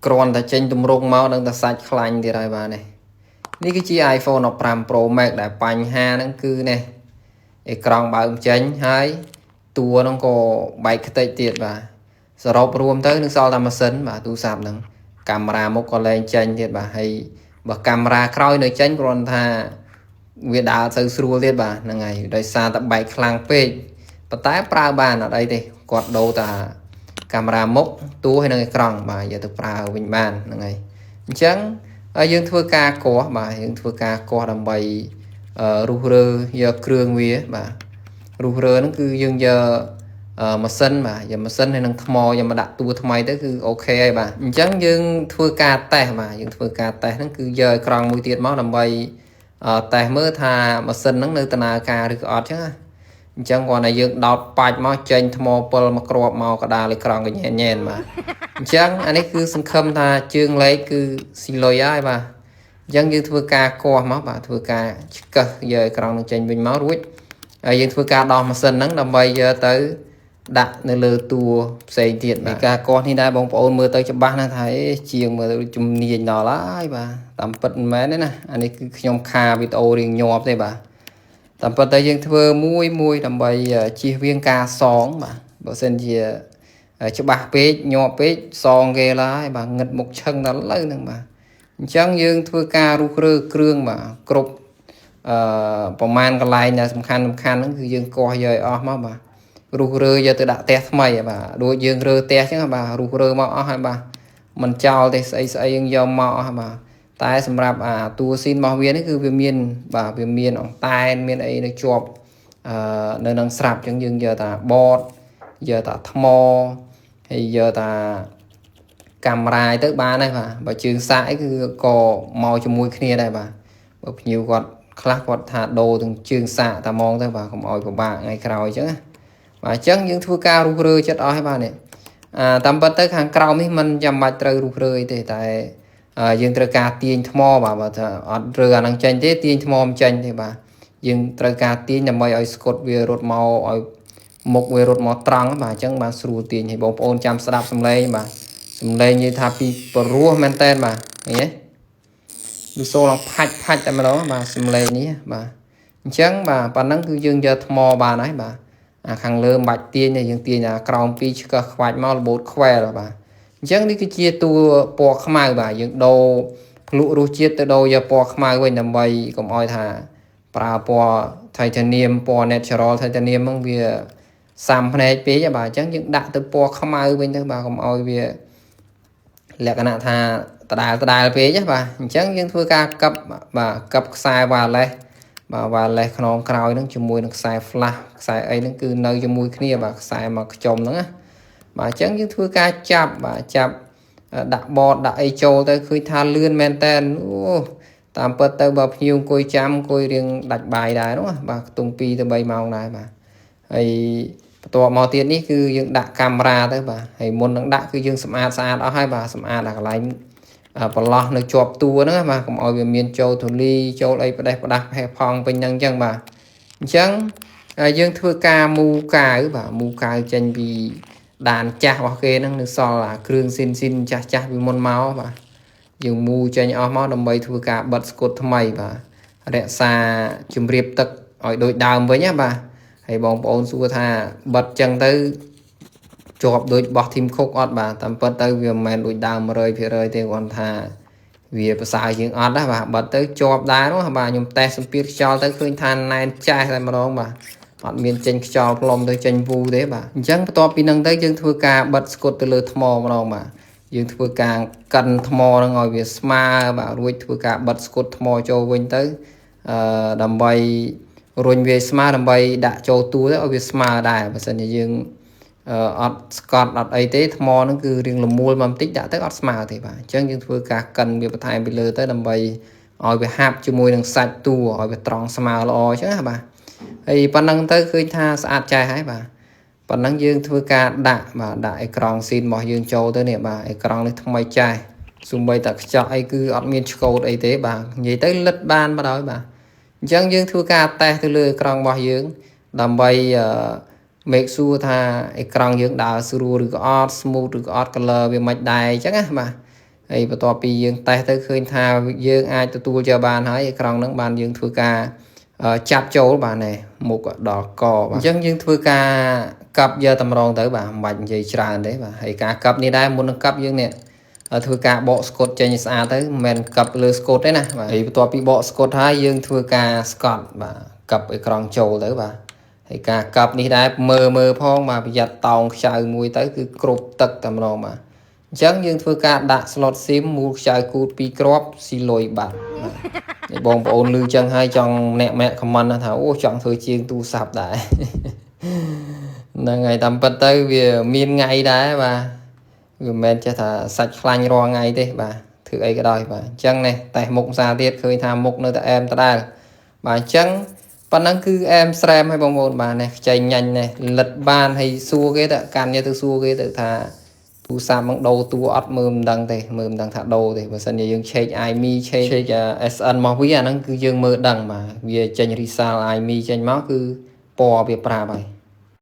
គ្រាន់តែចេញទម្រង់មកនឹងតែសាច់ខ្លាញ់ទៀតហើយបាទនេះនេះគឺជា iPhone 15 Pro Max ដែលបញ្ហាហ្នឹងគឺនេះអេក្រង់បើកចេញហើយតួហ្នឹងក៏បែកខ្ទេចទៀតបាទសរុបរួមទៅនឹងសល់តែម៉ាស៊ីនបាទទូរស័ព្ទហ្នឹងកាមេរ៉ាមុខក៏លែងចេញទៀតបាទហើយបើកាមេរ៉ាក្រោយនៅចេញគ្រាន់ថាវាដើរទៅស្រួលទៀតបាទហ្នឹងហើយដោយសារតែបែកខ្លាំងពេកប៉ុន្តែប្រើបានអត់អីទេគាត់ដូរតាកាមេរ៉ាមុខតួហើយនឹងអេក្រង់បាទយកទៅប្រើវិញបានហ្នឹងហើយអញ្ចឹងយើងធ្វើការកោះបាទយើងធ្វើការកោះដើម្បីរុះរើយកគ្រឿងវាបាទរុះរើហ្នឹងគឺយើងយកម៉ាស៊ីនបាទយកម៉ាស៊ីនហើយនឹងថ្មយកមកដាក់តួថ្មីទៅគឺ OK ហើយបាទអញ្ចឹងយើងធ្វើការតេស្តបាទយើងធ្វើការតេស្តហ្នឹងគឺយកអេក្រង់មួយទៀតមកដើម្បីតេស្តមើលថាម៉ាស៊ីនហ្នឹងនៅដំណើរការឬក៏អត់ចឹងណាអញ្ចឹងគ្រាន់តែយើងដោតបាច់មកចេញថ្មពិលមកគ្រាប់មកកដាលអេក្រង់ក៏ញ៉ែនញ៉ែនបាទអញ្ចឹងអានេះគឺសង្ឃឹមថាជើងលេខគឺស៊ីលុយហើយបាទអញ្ចឹងយើងធ្វើការកោះមកបាទធ្វើការឆ្កឹះយកអេក្រង់នឹងចេញវិញមករួចហើយយើងធ្វើការដោះម៉ាស៊ីនហ្នឹងដើម្បីយកទៅដាក់នៅលើតួផ្សេងទៀតបាទការកោះនេះដែរបងប្អូនមើលទៅច្បាស់ណាស់ថាអេជាងមើលទៅជំនាញដល់ហើយបាទតាមពិតមិនមែនទេណាអានេះគឺខ្ញុំខាវីដេអូរៀងញាប់ទេបាទតាមពិតតែយើងធ្វើមួយមួយដើម្បីជៀសវាងការសងបាទបើសិនជាច្បាស់ពេកញាប់ពេកសងគេឡើយបាទងឹតមុខឈឹងដល់លើហ្នឹងបាទអញ្ចឹងយើងធ្វើការរុះរើគ្រឿងបាទគ្រប់អឺប្រមាណកន្លែងដែលសំខាន់សំខាន់ហ្នឹងគឺយើងកោះយកឲ្យអស់មកបាទរុះរើយកទៅដាក់ផ្ទះថ្មីបាទដូចយើងរើផ្ទះអញ្ចឹងបាទរុះរើមកអស់ហើយបាទមិនចោលទេស្អីស្អីយើងយកមកអស់បាទតែសម្រាប់អាតួស៊ីនរបស់វានេះគឺវាមានបាទវាមានអង្តែនមានអីនៅជាប់អឺនៅនឹងស្រាប់អញ្ចឹងយើងយកតាបតយកតាថ្មហើយយកតាកាមេរ៉ាទៅបានដែរបាទបើជើងសាកអីគឺក៏មកជាមួយគ្នាដែរបាទបើភ្ញៀវគាត់ខ្លះគាត់ថាដូរទាំងជើងសាកតែហ្មងទៅបាទកុំឲ្យពិបាកថ្ងៃក្រោយអញ្ចឹងណាបាទអញ្ចឹងយើងធ្វើការរុះរើចិត្តអស់ហើយបាទនេះអាតាមពិតទៅខាងក្រោមនេះมันចាំបាច់ត្រូវរុះរើអីទេតែយើងត្រូវការទាញថ្មបាទបើថាអត់រើអាហ្នឹងចេញទេទាញថ្មមិនចេញទេបាទយើងត្រូវការទាញដើម្បីឲ្យស្កុតវារត់មកឲ្យមុខវារត់មកត្រង់បាទអញ្ចឹងបាទស្រួលទាញឲ្យបងប្អូនចាំស្ដាប់សំឡេងបាទសំឡេងនិយាយថាពីព្រោះមែនតែនបាទឃើញទេលឺសូរឡើងផាច់ផាច់តែម្ដងបាទសំឡេងនេះបាទអញ្ចឹងបាទប៉ណ្ណឹងគឺយើងយកថ្មបានហើយបាទអាខាងលើមិនបាច់ទាញទេយើងទាញអាក្រោមពីរឆ្កឹះខ្វាច់មករបូតខ្វែលបាទអញ្ចឹងនេះគឺជាតួពណ៌ខ្មៅបាទយើងដូរភ្លក់រសជាតិទៅដូរយកពណ៌ខ្មៅវិញដើម្បីកុំឲ្យថាប្រើពណ៌ Titanium ពណ៌ natural Titanium ហ្នឹងវាសាំភ្នែកពេកបាទអញ្ចឹងយើងដាក់ទៅពណ៌ខ្មៅវិញទៅបាទកុំឲ្យវាលក្ខណៈថាដដែលដដែលពេកបាទអញ្ចឹងយើងធ្វើការកឹបបាទកឹបខ្សែ wireless បាទ wireless ខ្នងក្រោយហ្នឹងជាមួយនឹងខ្សែ flash ខ្សែអីហ្នឹងគឺនៅជាមួយគ្នាបាទខ្សែមកខ្ជុំហ្នឹងណាបាទអញ្ចឹងយើងធ្វើការចាប់បាទចាប់ដាក់បតដាក់អីចូលទៅឃើញថាលឿនមែនតើអូតាមពិតទៅបើភ្ញៀវអង្គុយចាំអង្គុយរៀងដាច់បាយដែរនោះបាទខ្ទង់2ទៅ3ម៉ោងដែរបាទហើយបន្ទាប់មកទៀតនេះគឺយើងដាក់កាមេរ៉ាទៅបាទហើយមុននឹងដាក់គឺយើងសម្អាតស្អាតអស់ហើយបាទសម្អាតអាកន្លែងប្រឡោះនៅជាប់តួហ្នឹងបាទកុំឲ្យវាមានចូលធូលីចូលអីផ្ដេសផ្ដាស់ផេះផង់ពេញហ្នឹងអញ្ចឹងបាទអញ្ចឹងយើងធ្វើការមូកាវបាទមូកាវចេញពីដានចាស់របស់គេហ្នឹងនៅសល់អាគ្រឿងស៊ីនស៊ីនចាស់ចាស់ពីមុនមកបាទយើងមូចេញអស់មកដើម្បីធ្វើការបិទស្កុតថ្មីបាទរក្សាជំរាបទឹកឲ្យដូចដើមវិញណាបាទហើយបងប្អូនសួរថាបិទចឹងទៅជាប់ដូចបោះធីមខុកអត់បាទតាមពិតទៅវាមិនមែនដូចដើម100%ទេគាត់ថាវាប្រសើរជាងអត់ណាបាទបិទទៅជាប់ដែរនោះបាទខ្ញុំតេស្តសម្ពាធខ្យល់ទៅឃើញថាណែនចាស់តែម្ដងបាទអត់មានចេញខ្យល់ផ្លុំទៅចេញវូទេបាទអញ្ចឹងបន្ទាប់ពីនឹងទៅយើងធ្វើការបិទស្កុតទៅលើថ្មម្ដងបាទយើងធ្វើការកិនថ្មហ្នឹងឲ្យវាស្មើបាទរួចធ្វើការបិទស្កុតថ្មចូលវិញទៅអឺដើម្បីរុញវាស្មើដើម្បីដាក់ចូលតួទៅឲ្យវាស្មើដែរបើសិនជាយើងអត់ស្កត់អត់អីទេថ្មហ្នឹងគឺរៀងលមួលមកបន្តិចដាក់ទៅអត់ស្មើទេបាទអញ្ចឹងយើងធ្វើការកិនវាបន្ថែមពីលើទៅដើម្បីឲ្យវាហាប់ជាមួយនឹងសាច់តួឲ្យវាត្រង់ស្មើល្អអញ្ចឹងណាបាទហើយប៉ុណ្ណឹងទៅឃើញថាស្អាតចេះហើយបាទប៉ុណ្ណឹងយើងធ្វើការដាក់បាទដាក់អេក្រង់ស៊ីនរបស់យើងចូលទៅនេះបាទអេក្រង់នេះថ្មីចេះសំបីតែខ្ចក់អីគឺអត់មានឆ្កូតអីទេបាទនិយាយទៅលិតបានបណ្ដោយបាទអញ្ចឹងយើងធ្វើការតេស្តទៅលើអេក្រង់របស់យើងដើម្បីអឺ make sure ថាអេក្រង់យើងដើរស្រួលឬក៏អត់ smooth ឬក៏អត់ color វាមិនដែរអញ្ចឹងណាបាទ ហើយបន្ទាប់ពីយើងតេស្តទៅឃើញថាយើងអាចទទួលយកបានហើយអេក្រង់ហ្នឹងបានយើងធ្វើការចាប់ចូលបាទនេះមុខដល់កបាទអញ្ចឹងយើងធ្វើការកັບយកតម្រងទៅបាទមិនបាច់និយាយច្រើនទេបាទហើយការកັບនេះដែរមុននឹងកັບយើងនេះធ្វើការបកស្កុតចេញស្អាតទៅមិនមែនកັບលើស្កុតទេណាបាទហើយបន្ទាប់ពីបកស្កុតហើយយើងធ្វើការស្កត់បាទកັບអេក្រង់ចូលទៅបាទហើយការកັບនេះដែរមើលមើលផងបាទប្រយ័ត្នតោងខ្ចៅមួយទៅគឺគ្រប់ទឹកតែម្ដងបាទអញ្ចឹងយើងធ្វើការដាក់ slot SIM មូលខ្ចៅគូត2គ្រាប់ស៊ីលុយបាត់បាទបងប្អូនឮចឹងហើយចង់ម្នាក់ម្នាក់ comment ថាអូចង់ធ្វើជាងទូរស័ព្ទដែរហ្នឹងហើយតាមពិតទៅវាមានថ្ងៃដែរបាទវាមិនមែនចេះថាសាច់ខ្លាញ់រាល់ថ្ងៃទេបាទធ្វើអីក៏ដោយបាទអញ្ចឹងនេះតេស្តមុខសារទៀតឃើញថាមុខនៅតែអែមដដែលបាទអញ្ចឹងប៉ុណ្ណឹងគឺអែមស្រែមឲ្យបងប្អូនបាទនេះខ្ចីញ៉ាញ់នេះលិតបានហើយសួរគេទៅកាន់យកទៅសួរគេទៅថាទូរស័ព្ទមកដូរតួអត់មើលមិនដឹងទេមើលមិនដឹងថាដូរទេបើសិនជាយើងឆែក IMEI ឆែក SN មកវាអាហ្នឹងគឺយើងមើលដឹងបាទវាចេញ result IMEI ចេញមកគឺពណ៌វាប្រាប់ហើយ។